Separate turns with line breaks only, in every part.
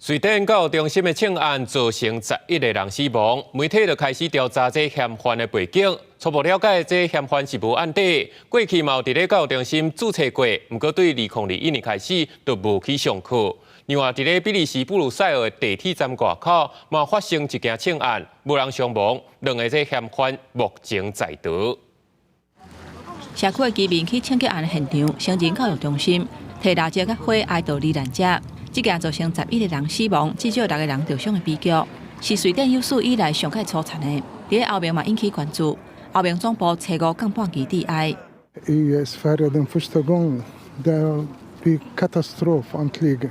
瑞典教育中心的槍案造成11個人死亡，媒體就開始調查這嫌犯的背景。初步了解，這嫌犯是無案底，過去嘛有佇咧教育中心註冊過，毋過對2021年開始就無去上課。另外，佇咧比利時布魯塞爾的地鐵站外口嘛發生一件槍案，無人傷亡，兩个這嫌犯目前在逃。
社區的居民去槍擊案的現場，成人教育中心提蠟燭佮花哀悼罹難者。這件造成十一个人死亡，至少六个人受傷的悲劇，是瑞典有史以來上蓋粗殘的。佇咧歐盟嘛引起關注，歐盟總部初五降半旗致哀。
I Sverige den första gången. Det blir katastrof äntligen.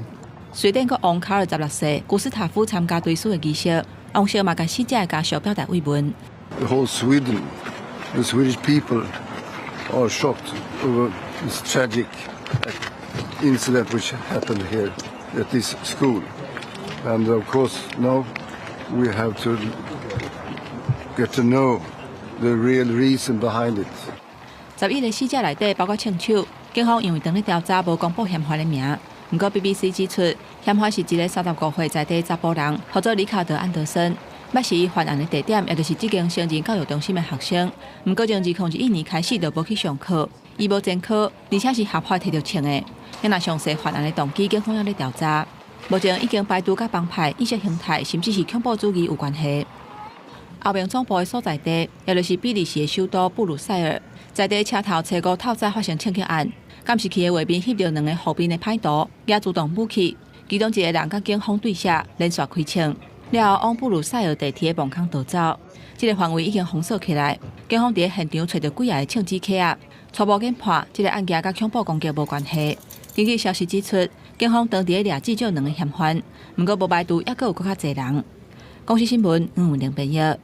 瑞典國王卡爾十六世古斯塔夫參加追思的儀式，王室嘛共死者的家屬表達慰問。
The whole Sweden, the Swedish people are shocked over this tragic incident which happened here at this school. And of course, now we have to get to know the real reason behind it.
11個死者內底包括槍手，警方因為當咧調查，無公布嫌犯的名。毋過 BBC 指出，嫌犯是一个35歲在地查埔人，號做里卡德安德森。捌是伊犯案的地點，也就是這間成人教育中心的學生。毋過從2021年開始就無去上課，伊無前科，而且是合法提著槍的。若詳細犯案的動機，警方猶咧調查。目前已經排除佮幫派、意識形態，甚至是恐怖主義有關係。歐盟總部的所在地，也就是比利時的首都布魯塞爾，在地車頭初五透早發生槍擊案，監視器的畫面翕著兩个伏兵的歹徒，舉自動武器，其中一个人佮警方對射，連續開槍，了後往布魯塞爾地鐵的門口逃走。這个範圍已經封鎖起來，警方佇現場揣著幾仔个槍支盒仔，初步研判，這个案件佮恐怖攻擊無關係。根據消息指出，警方當地掠至少兩个嫌犯，毋過無排除猶閣有閣較濟人。公視新聞黃文玲編譯。